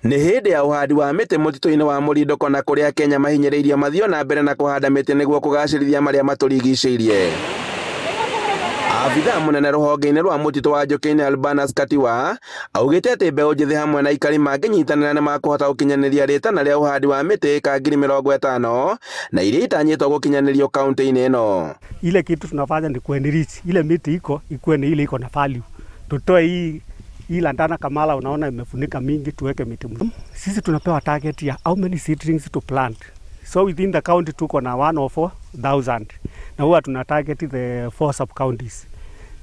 Nĩ hĩndĩ ya ũhandi wa mĩtĩ mũtitũ-inĩ wa Mũrindũko na kũrĩa Kenya mahinyĩrĩirio mathiĩ na mbere na kũhanda mĩtĩ nĩguo kũgacĩrithia marĩa matũrigicĩirie. Abithaa mũnene rũhonge-inĩ rwa mũtitũ wa Njũkĩ-inĩ Albanus Katiwa augĩte atĩ mbeũ njĩthĩ hamwe na aikari mangĩnyitanĩra nĩ makũhota gũkinyanĩria rĩtana rĩa ũhandi wa mĩtĩ ĩka 50,000 na iria itanyĩtwo gũkinyanĩrio kaunti-inĩ ĩno. Ile kitu tunafanya ni kuenrich ile miti iko ikuwe ni ile iko na value, tutoe hii lantana kamala unaona imefunika mingi, tuweke miti mzuri. Sisi tunapewa target ya how many seedlings to plant, so within the county tuko na 104,000 na huwa tuna target the four sub counties,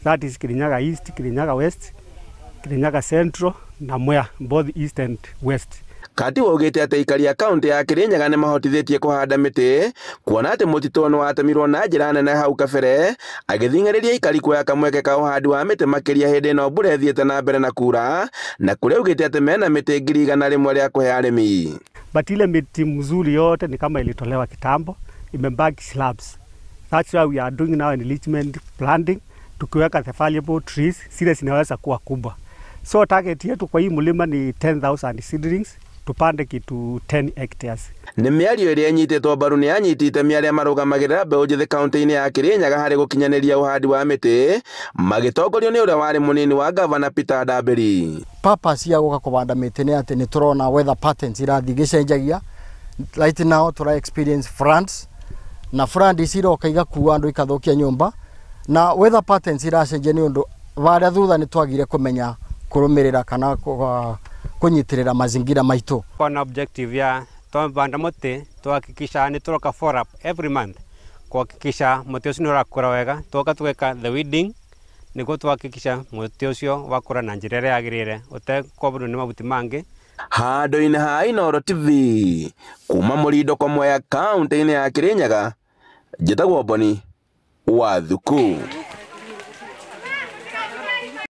that is Kirinyaga East, Kirinyaga West, Kirinyaga Central na Mwea, both east and west. Katiwa augĩte atĩ aikari a kaunti ya Kirinyaga nĩ mahotithĩtie kũhanda mĩtĩ kuona atĩ mũtitũ nĩ watemirwo na njĩra nene hau kabere, agĩthing'ĩrĩria aikari kuoya kamweke ka ũhandi wa mĩtĩ makĩria hĩndĩ ĩno mbura ĩthiĩte na mbere na kura, na kũrĩa augĩte atĩ mena mĩtĩ 100,000 rĩa kũhe arĩmi. But ile miti mzuri yote ni kama ilitolewa kitambo, imebaki slabs. That's why we are doing now enrichment planting, tukiweka the valuable trees zile zinaweza kuwa kubwa. So target yetu kwa hii mlima ni 10,000 seedlings, tupande kitu 10 hectares. Nĩ mĩario ĩrĩa ĩnyitĩtwo mbaru nĩ anyiti itemi arĩa marũgamagĩrĩra mbeũ njĩthĩ kaunti-inĩ ya Kirinyaga harĩ gũkinyanĩria ũhandi wa mĩtĩ magĩtongorio nĩ ũrĩa warĩ mũnini wa gavana Peter Ndambĩri. Purpose ya gũka kũbanda mĩtĩ nĩ atĩ nĩ tũrona weather patterns irathiĩ igĩcenjagia. Right now tũra experience floods, na flood ici iroka igakua andũ ikathũkia nyũmba, na weather patterns iracenjia nĩ ũndũ varĩa thutha nĩ twagire kũmenya kũrũmĩrĩra kana kũnyitĩrĩra mazingira maitũ. Kona objective ya twabanda mũtĩ tuhakikisha nĩ tũroka follow up every month kuhakikisha mũtĩ ũcio nĩ ũrakũra wega, twoka tũgeka the weeding nĩguo tuhakikisha mũtĩ ũcio wakũra na njĩra ĩrĩa yagĩrĩire ũtekũbũrwo nĩ mabuti mangĩ. Handũ-inĩ ha Inooro TV kuma Mũrindũko Mwea kaunti-inĩ ya Kirinyaga, njĩtagwo Boni wa Thuku.